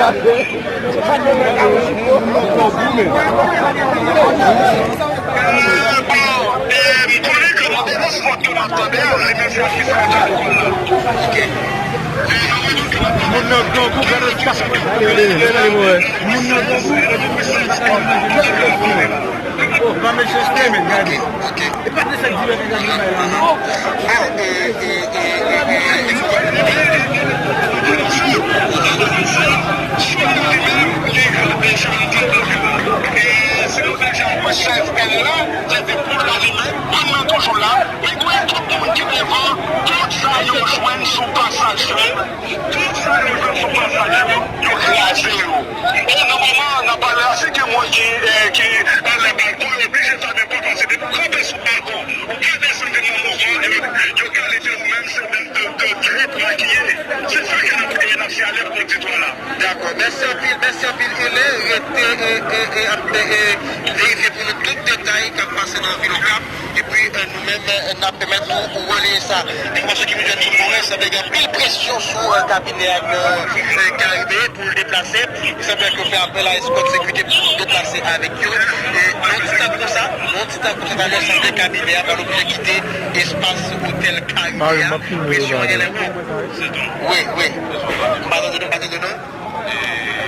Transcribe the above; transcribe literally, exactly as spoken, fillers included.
Moun nan grangou, gade sa. Moun nan grangou. Oh, pa mechanste, men gade. E pa de sa ki di lè nèg la vin bay la, non. Chèf L la, se te pou l alimen, moun nan toujou la, men gen tout moun ki devan, tout sa yo jwenn sou pasaj yo, tout sa yo jwenn sou pasaj yo, yo kraze yo. E nan moman n ap pale a, si gen moun ki, eh, ki anlè balkon, yo oblije fèmen pòt la, se depi w kanpe sou balkon, ou pa desann nan moman, yo, yo kalite ou menm, se de, de, de trip la ki ye. Se sa ke n ap, n ap sinyale pou oditwa la. Dakò. Mèsi anpil, mèsi anpil, Ule. Rete, e, e, e, ap, e, e, verifye pou nou tout detay k ap pase nan vil Okap. Epi, e, nou menm, e, n ap pèmèt nou releye sa. Enfòmasyon ki vin jwenn nou, Moren sanble gen anpil presyon sou, e, kabinè a nan, e, Karibe pou l deplase. Li sanble ke yo fè apèl a eskòt sekirite pou deplase avèk yo. E, yon ti tan konsa, yon ti tan konsa, talè sanble kabinè a pral oblije kite espas otèl Karibe a. Presyon an genlè bon. Wi, wi. M pa tande nou, m pa tande nou.